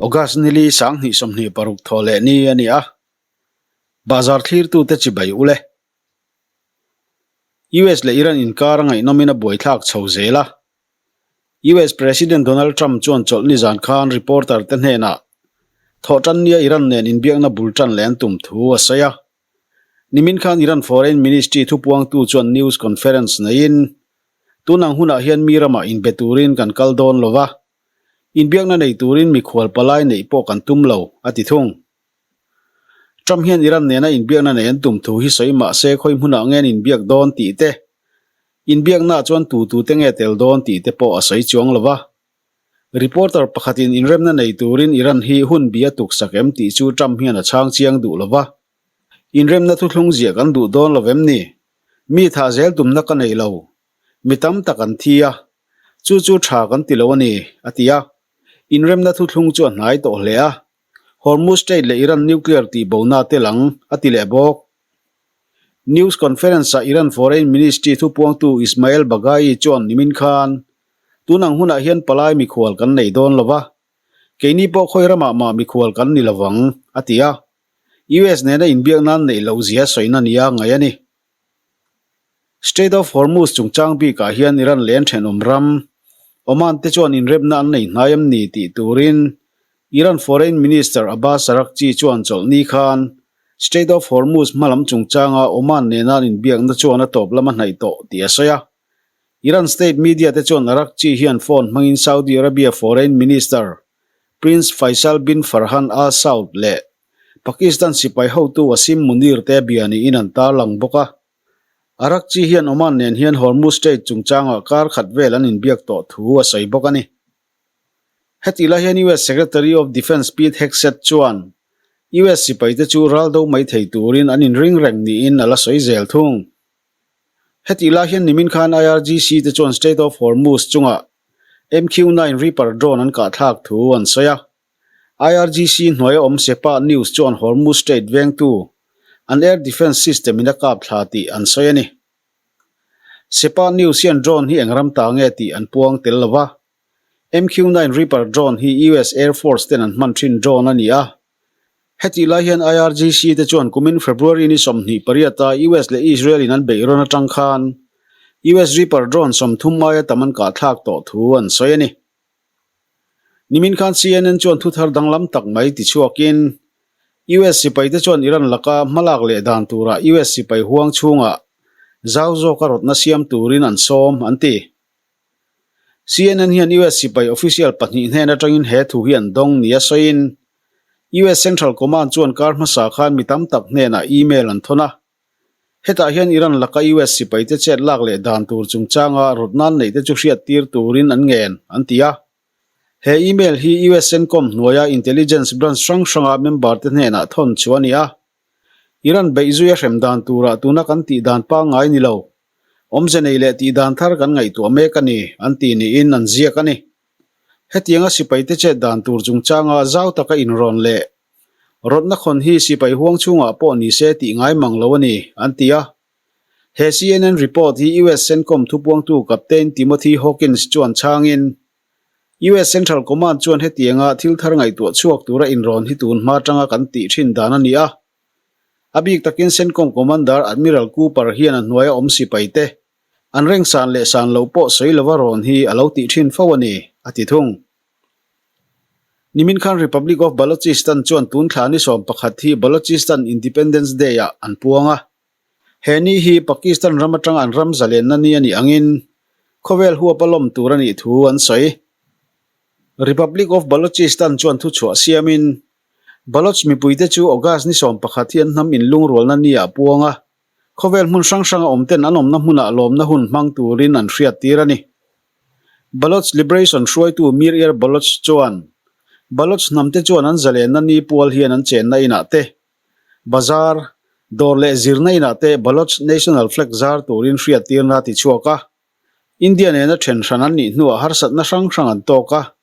August nili 2026 thaw leh ni a ni a, Bahzar thlirtute chibai u le. US leh Iran inkar a ngaihnawmin a buaithlak chho zel a. US President Donald Trump chuan chawlhni zan khan reporter te hnenah thawhtannia Iran nen inbiakna bul tan leh an tum thu a sawi a. Nimin khan Iran Foreign Ministry thupuangtu chuan news conference neiin, Tunang hunah hian mi ramah inbe turin kan kal dawn lo va, inbiakna nei turin mikhual palai neih pawh kan tum lo, a ti thung. Trump hian Iran nena inbiakna nei an tum thu hi sawi mah se khawi hmunah nge an inbiak dawn tih te, inbiaknaah chuan tu tute nge tel dawn tih te pawh a sawi chuang lo va. Reporter pakhatin inremna nei turin Iran hi hun bi a tuksak em tih chu Trump hian a chhang chiang duh lo va. Inremna thuthlung ziah kan duh dawn lo vem ni? Mi thah zel tumna ka nei lo. Mi tam tak an thi a, chu chu tha kan ti lo a ni, a ti a. Inremna thuthlung chu a hnai tawh hle a. Hormuz Strait leh Iran nuclear tihbona a tel ang, a ti leh bawk. News conference-ah Iran Foreign Ministry thupuangtu Ismail Baghaei chuan nimin khan, Tun ang hunah hian palai mikhual kan nei dawn lo va, keini pawh khawi ramah mah mikhual kan ni lovang, a ti a. US nena inbiak nan neih loh zia sawina nia ngaih a ni. Strait of Hormuz chungchang bikah hian Iran leh an thenawm ram, Oman te chuan inremna an nei hnai em ni tih turin Iran Foreign Minister Abbas Araghchi chuan chawlhni khan Strait of Hormuz hmalam chungchanga Oman nena an inbiakna chuan a tawp lam a hnaih tawh tih a sawi a. Iran state media te chuan Araghchi hian phone hmangin Saudi Arabia Foreign Minister Prince Faisal bin Farhan Al Saud leh Pakistan sipai hotu Asim Munir te bia niin an tarlang bawk a. Araghchi hian Oman nen hian Hormuz Strait chungchangah kar khat vel an inbiak tawh thu a sawi bawk a ni. Hetih lai hian US Secretary of Defence Pete Hegseth chuan US sipaite chu ral do mai thei turin an inring reng niin a la sawi zel thung. Hetih lai hian nimin khan IRGC te chuan Strait of Hormuz chungah MQ-9 Reaper drone an kahthlak thu an sawi a. IRGC hnuaia awm Sepah News chuan Hormuz Strait vengtu an air defence system in a kap thla tih an sawi a ni. Sepah News hian drone hi eng ram ta nge tih an puang tel lo va. MQ-9 Reaper drone hi US Air Force ten an hman thin drone a ni a. Hetih lai hian IRGC te chuan kumin February ni 28 a US leh Israel in an beih rawn atang khan US Reaper drone 30 aia tam an kahthlak tawh thu an sawi a ni. Nimin khan CNN chuan thuthar danglam tak mai ti chhuakin US sipaite chuan Iran laka hmalak leh dan turah US sipai huang chhungah zau zawka rawtna siam turin an sawm an ti. CNN hian US sipai official pahnih hnen atangin he thu hi an dawng nia sawiin US Central Command chuan kar hmasa khan mi tam tak hnenah email an thawn a. Hetah hian Iran laka US sipaite chet lak leh dan tur chungchanga rawtnan neihte chu hriattir turin an ngen, an ti a. He email hi US CENTCOM hnuaia intelligence branch hrang hranga member te hnenah thawn chu a ni a. Iran beih zui a hrem dan turah tuna kan tih dan pangngai ni lo. Awmze nei leh tih dan thar kan ngaihtuah mek a ni, an ti niin an ziak a ni. Hetianga sipaite chet dan tur chungchanga zau taka inrawn leh Rawtna khawn hi sipai huang chhungah pawh ni se tih ngai mang lo a ni, an ti a. He CNN report hi US CENTCOM thupuangtu Captain Timothy Hawkins chuan chhangin, US Central Command chuan hetianga thil thar ngaihtuah chhuak tura inrawn hi tun hma atanga kan tih thin dan a ni a. A bik takin CENTCOM Commander Admiral Cooper hian a hnuaia awm sipaite an reng san leh san loh pawh sawi lova rawn hi a lo tih thin fo a ni, a ti thung. Nimin khan Republic of Balochistan chuan tun thla ni 11 hi Balochistan Independence Day-ah an puang a. He ni hi Pakistan ram atanga an ram zalenna ni a nih angin khawvel huapa lawm tur a nih thu an sawi. Republic of Balochistan chuan thuchhuah siamin Baloch mipuite chu August ni 11 hi an hnam inlungrualna ni-ah puang a, khawvel hmun hrang hranga awmten an awmna hmunah lawmna hun hmang turin an hriattir a ni. Baloch Liberation hruaitu Mir Yar Baloch chuan, Baloch hnamte chuan an zalenna ni pual hian an chenna inah te, bazar, dawr leh zirna inah te Baloch National Flag zar turin hriattirna a ti chhuak a. India nena then hran an nih hnuah harsatna hrang hrang an tawk a.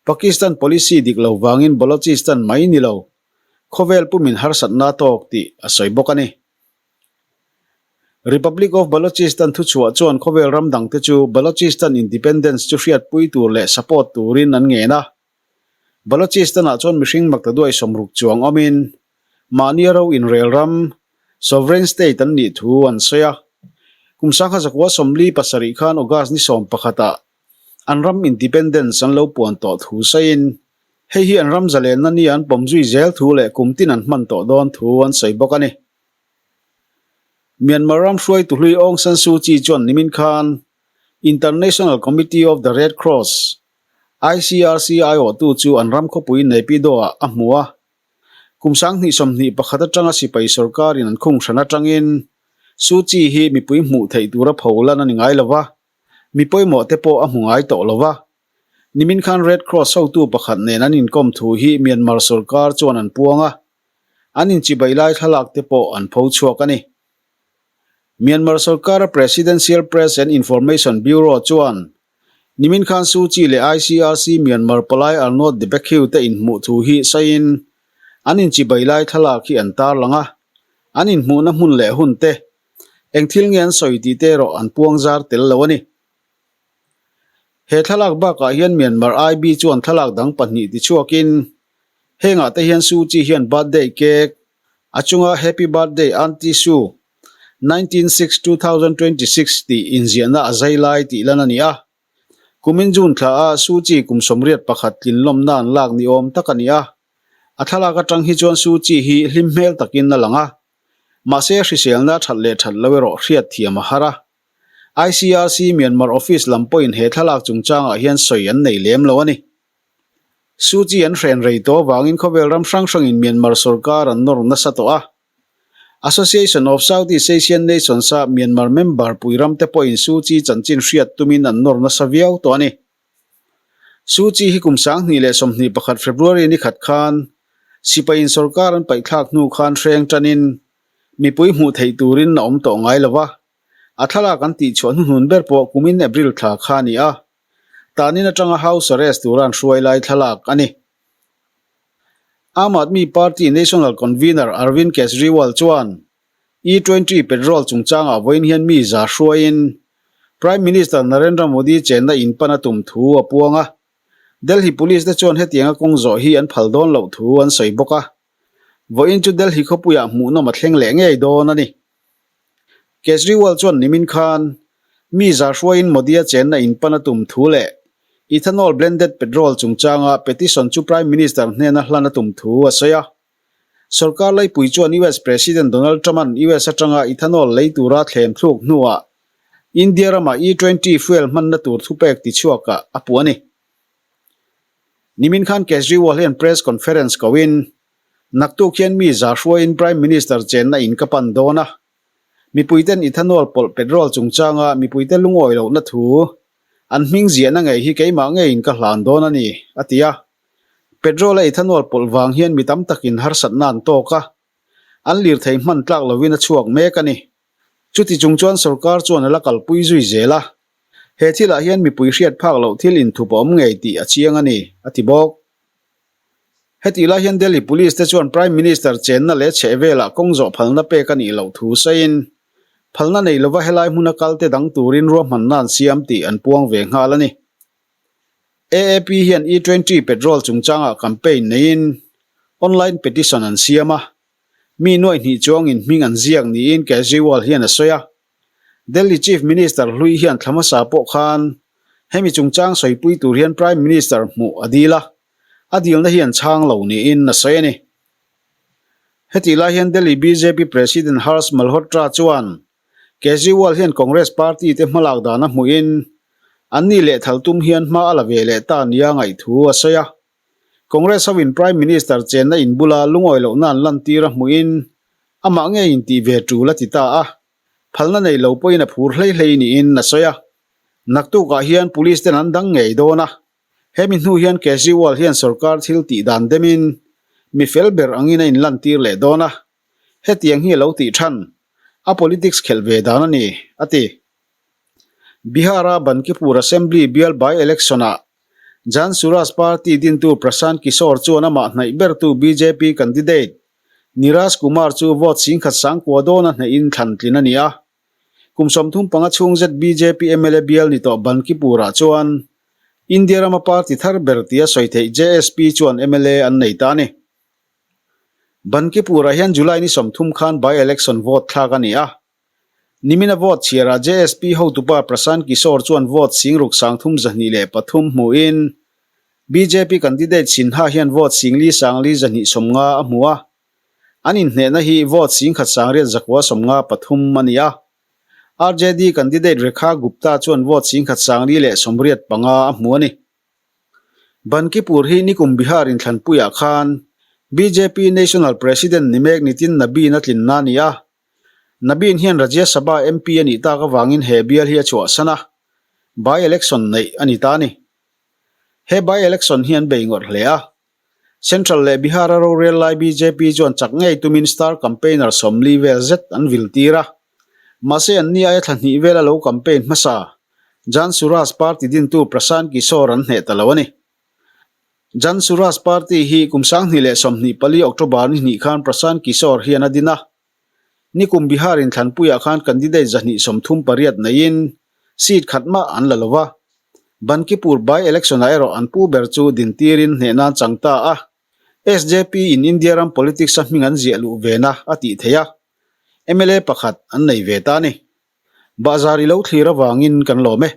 Pakistan policy dik lo vangin Balochistan mai ni lo, khawvel pumin harsatna a tawk tih a sawi bawk a ni. Republic of Balochistan thuchhuah chuan khawvel ram dangte chu Balochistan independence chu hriatpui tur leh support turin an ngen a. Balochistan-ah chuan mihring maktaduai 60 chuang awmin mahnia ro inrel ram, sovereign state, an nih thu an sawi a. Kum 1947 khan August ni 11 ah an ram independence an lo puan tawh thu sawiin hei hi an ram zalenna nia an pawm zui zel thu leh kum tin an hman tawh dawn thu an sawi bawk a ni. Myanmar ram hruaitu hlui Aung San Suu Kyi chuan nimin khan International Committee of the Red Cross, ICRC, aiawhtu chu an ram khawpui Naypyidaw-ah a hmu a. Kum 2021 atanga sipai sorkarin an khung hran atangin Suu Kyi hi mipui hmuh theih tura pholan a ni ngai lo va, mi pawimawh te pawh a hmu ngai tawh lo va. Nimin khan Red Cross hotu pakhat nen an inkawm thu hi Myanmar sorkar chuan an puang a, an inchibai lai thlalak te pawh an pho chhuak a ni. Myanmar sorkara Presidential Press and Information Bureau chuan nimin khan Suu Kyi leh ICRC Myanmar palai Arnaud Debekhiu te inhmuh thu hi sawiin an inchibai lai thlalak hi an tarlang a, an inhmuhna hmun leh hun te eng thil nge an sawi tih te erawh an puang zar tel lo a ni. He thlalak bakah hian Myanmar IB chuan thlalak dang pahnih tichhuakin hengah te hian Suu Kyi hian birthday cake a chunga Happy Birthday Auntie Suu, 19 6 2026 tih inziahna a zai lai tih lan a ni a. Kumin June thla ah Suu Kyi kum 81 tlinlawmna an lak ni awm tak a ni a. A thlalak atang hi chuan Suu Kyi hi hlim hmel takin a lang a. Mahse hriselna that leh that lo erawh hriat thiam a har a. ICRC Myanmar Office lam pawhin he thlalak chungchangah hian sawi an nei lem lo a ni. Suu Kyi an hren rei tawh avangin khawvel ram hrang hrangin Myanmar sorkar an nawr nasa tawh a. Association of Southeast Asian Nations-a Myanmar member pui ramte pawhin Suu Kyi chanchin hriat tumin an nawr nasa viau tawh a ni. Suu Kyi hi kum 2021 February ni khat khan sipaiin sorkar an paihthlak hnu khan hreng tanin mipui hmuh theih turin a awm tawh ngai lo va. A thlalak an tihchhuah hnuhnun ber pawh kumin April thla kha a ni a, tanin atanga house arrest tura an hruai lai thlalak a ni. Aam Aadmi Party National Convener Arvind Kejriwal chuan E-twenty petrol chungchangah vawiin hian mi za hruaiin Prime Minister Narendra Modi chenna in pan a tum thu a puang a. Delhi Police te chuan hetianga kawng zawh hi an phal dawn loh thu an sawi bawk a. Vawiin chu Delhi khawpuiah hmuhnawm a thleng leh ngei dawn a ni. Kejriwal chuan nimin khan mi za hruaiin Modi-a chenna in pan a tum thu leh ethanol blended petrol chungchanga petition chu Prime Minister hnena hlan a tum thu a sawi a. Sorkar laipui chuan US President Donald Trump-a'n US atanga ethanol lei tura thlem thluk hnuah India ramah E 20 fuel hmanna tur thupek tichhuakah a puh a ni. Nimin khan Kejriwal hian press conference koin Naktuk hian mi za hruaiin Prime Minister chenna in ka pan dawn a. Mipuiten ethanol pawlh petrol chungchanga mipuite lungawi lohna thu an hming ziahna ngei hi keimah ngeiin ka hlan dawn a ni, a ti a. Petrol a ethanol pawlh vang hian mi tam takin harsatna an tawk a, an lirthei hman tlak lovin a chhuak mek a ni. Chuti chung chuan sorkar chuan a la kalpui zui zel a. He thilah hian mipui hriat phak loh thil inthup a awm ngei tih a chiang a ni, a ti bawk. Hetih lai hian Delhi Police te chuan Prime Minister chenna leh chheh velah kawng zawh phalna pek a nih loh thu sawiin, phalna nei lova helai hmuna kalte dang turin ruahmanna an siam tih an puang ve nghal a ni. AAP hian E 20 petrol chungchangah campaign neiin online petition an siam a, mi nuaih hnih chuangin hming an ziak niin Kejriwal hian a sawi a. Delhi Chief Minister hlui hian thla hmasa pawh khan hemi chungchang sawipui tur hian Prime Minister hmuh a dil a, a dilna hi an chhang lo niin a sawi a ni. Hetih lai hian Delhi bjp President Harsh Malhotra chuan Kejriwal hian Congress party te hmalak dan a hmuhin anni lehthal tum hian hma a la ve leh ta nia ngaihthu a sawi a. Congress hoin Prime Minister chenna in bula lungawi lohna an lantir a hmuhin amah ngeiin tih ve tul a ti ta a, phalna nei lo pawhin a phur hlei hlei niin a sawi a. Naktukah hian Police ten an dang ngei dawn a, hemi hnu hian Kejriwal hian sorkar thil tih dan demin mi fel ber angin a inlantir leh dawn a, hetiang hi a lo tih than a politics khelh ve dan a ni, a ti. Bihar-a Bankipur Assembly bial by-election-ah Jan Suraaj Party dintu Prashant Kishor chuan amah hnaih bertu bjp candidate Niraj Kumar chu vote 10,009 dawna hnehin thlan tlin a ni a. Kum 35 chhung zet bjp mla bial ni tawh Bankipur-ah chuan. India rama party thar ber tia sawi theih JSP chuan mla an nei ta a ni. Bankipur-ah hian July ni 30 khan by-election vote thlak a ni a. Nimina vote chhiarah JSP hotupa Prashant Kishor chuan vote singruk 3203 hmuhin bjp candidate Sinha hian vote singli sangli 250 a hmu a. An inhnehna hi vote 1893 a ni a. RJD candidate Rekha Gupta chuan vote 10,085 a hmu a ni. Bankipur hi nikum Bihar inthlanpuiah khan bjp National President ni mek Nitin Nabeen a tlinna a ni a. Nabeen hian Rajya Sabha MP a nih tak avangin he bial hi a chhuahsan a, by-election neih a ni ta a ni. He by-election hi an bei ngawrh hle a. Central leh Bihar-a rorel lai bjp chuan chak ngei tumin star campaigner 40 vel zet an vil tir a. Mahse anni aia thla hnih vela lo campaign hmasa Jan Suraaj party dintu Prashant Kishor an hneh ta lo a ni. Jan Suraaj party hi kum 2024 October ni hnih khan Prashant Kishor hian a din a. Nikum Bihar inthlanpuiah khan candidate 238 neiin seat khat mah an la lo va. Bankipur by-election-ah erawh an pu ber chu dintirin hneh nan chang ta a. SJP in India ram politics-a hming an ziah luh vena a tih theih a, mla pakhat an nei ve ta a ni. Bahzar i lo thlir avangin kan lawm e.